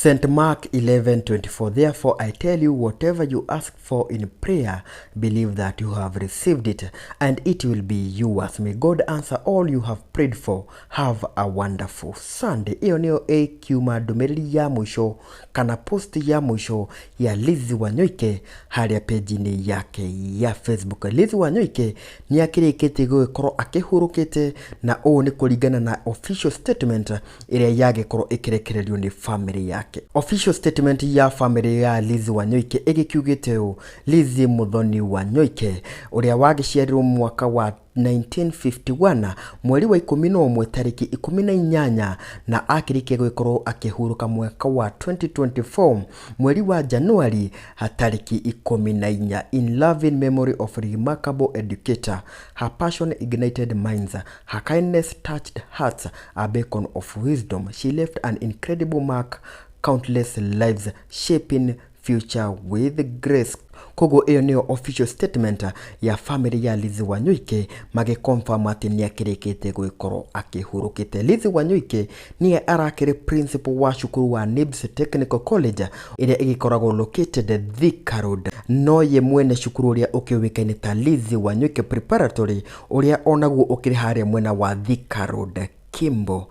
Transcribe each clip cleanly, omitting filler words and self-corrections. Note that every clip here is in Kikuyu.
St. Mark 11:24. Therefore I tell you, whatever you ask for in prayer, believe that you have received it, and it will be yours. May God answer all you have prayed for. Have a wonderful Sunday. Ĩyo nĩyo ĩkiuma ndũmĩrĩri ya mũico kana post ya mũico ya Lizzy Wanyoike harĩa page-inĩ yake ya Facebook. Lizzy Wanyoike nĩ akĩrĩkĩtie gũgĩkorwo akĩhurũkĩte, na ũũ nĩ kũringana na official statement ĩrĩa yagĩkorwo ĩkĩrekererio nĩ family yake. Official statement ya family ya Lizzy Wanyoike ĩgĩkiugĩte ũũ: Lizzy Muthoni Wanyoike, ũrĩa wagĩciarirwo mwaka wa 1951 mweri wa 11 tarĩki 18, na akĩrĩkia gũgĩkorwo akĩhurũka mwaka wa 2024 mweri wa Januari tarĩki 14. In loving memory of remarkable educator, her passion ignited minds, her kindness touched hearts, a beacon of wisdom. She left an incredible mark, countless lives, shaping future with grace. Koguo ĩyo nĩyo official statement ya family ya Lizzy Wanyoike, magĩconfirm atĩ nĩ akĩrĩkĩte gũgĩkorwo akĩhurũkĩte. Lizzy Wanyoike nĩye arakĩrĩ principal wa cukuru wa NIBS Technical College ĩrĩa ĩgĩkoragwo located Thika Road. No ye mwene cukuru ũrĩa ũkĩũĩkaine ta Lizzy Wanyoike Preparatory, ũrĩa onaguo ũkĩrĩ harĩa mwena wa Thika Road, Kimbo.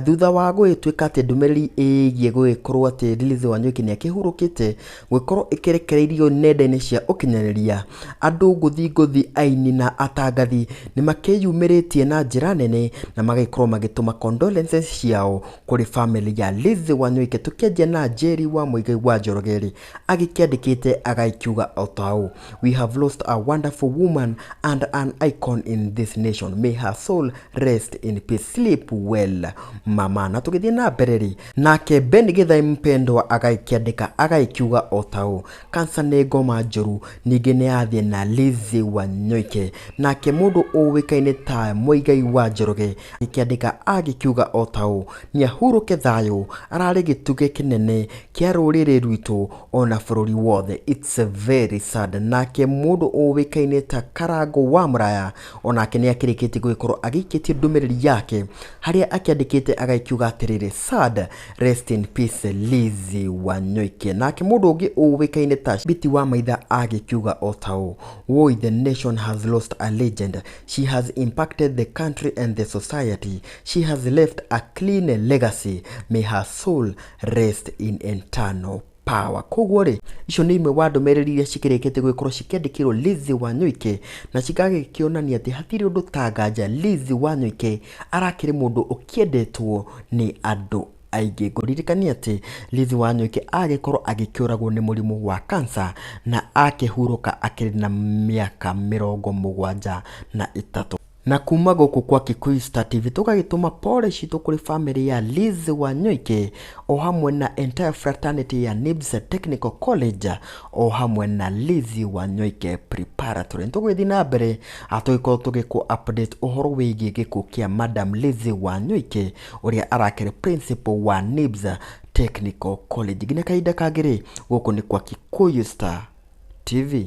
Thutha wa gũgĩtuĩka atĩ ndũmĩrĩri ĩgiĩ gũgĩkorwo atĩ Lizzy Wanyoike nĩ akĩhurũkĩte gũgĩkorwo ĩkĩrekereirio nenda-inĩ cia ũkinyanĩria, andũ ngũthi ngũthi, aini na atangathi nĩ makĩyumĩrĩtie na njĩra nene na magagĩkorwo magĩtũma condolences ciao kũrĩ family ya Lizzy Wanyoike. Tũkĩanjia na Jerry wa Muigai wa Njoroge, agĩkĩandĩkĩte agagĩkiuga o ta ũũ: "We have lost a wonderful woman and an icon in this nation. May her soul rest in peace. Sleep well, mama." Na tũgĩthiĩ na mbere rĩ, nake Ben Gĩthai Mpendwa agagĩkĩandĩka agagĩkiuga o ta ũũ: "Kansa nĩ ngoma njũru, ningĩ nĩ yathiĩ na Lizzy Wanyoike." Nake mũndũ ũĩkaine ta Muigai wa Njoroge agĩkĩandĩka agĩkiuga o ta ũũ: "Nĩ ahurũke thayũ, ararĩ gĩtugĩ kĩnene kĩa rũrĩrĩ rwitũ ona bũrũri wothe. It's very sad." Nake mũndũ ũĩkaine ta Karango wa Mũraya onake nĩ akĩrĩkĩtie gũgĩkorwo agĩikĩtie ndũmĩrĩri yake, harĩa akĩandĩkĩte agagĩkiuga atĩrĩrĩ: "Sad, rest in peace, Lizzy Wanyoike." Nake mũndũ ũngĩ ũĩkaine ta Biti wa Maitha agĩkiuga o ta ũũ: "Woi, the nation has lost a legend. She has impacted the country and the society. She has left a clean legacy. May her soul rest in eternal power." Koguo rĩ, icio nĩ imwe wa ndũmĩrĩri iria cikĩrĩkĩte gũgĩkorwo cikĩandĩkĩrwo Lizzy Wanyoike, na cigagĩkĩonania atĩ hatirĩ ũndũ ta nganja Lizzy Wanyoike arakĩrĩ mũndũ ũkĩendetwo nĩ andũ aingĩ. Ngũririkania atĩ Lizzy Wanyoike agĩkorwo agĩkĩũragwo nĩ mũrimũ wa cancer na akĩhurũka akĩrĩ na mĩaka 73. Na kuma gũkũ kwa Kikuyu Star TV tũgagĩtũma pole citũ kũrĩ family ya Lizzy Wanyoike, o hamwe na entire fraternity ya NIBS Technical College, o hamwe na Lizzy Wanyoike Preparatory. Tũgũgĩthiĩ na mbere tũgĩkorwo tũgĩkũ update ũhoro wĩgiĩ gĩkuũ kĩa Madam Lizzy Wanyoike, ũrĩa arakĩrĩ principal wa NIBS Technical College. Nginya kahinda kangĩ rĩ, gũkũ nĩ kwa Kikuyu Star TV.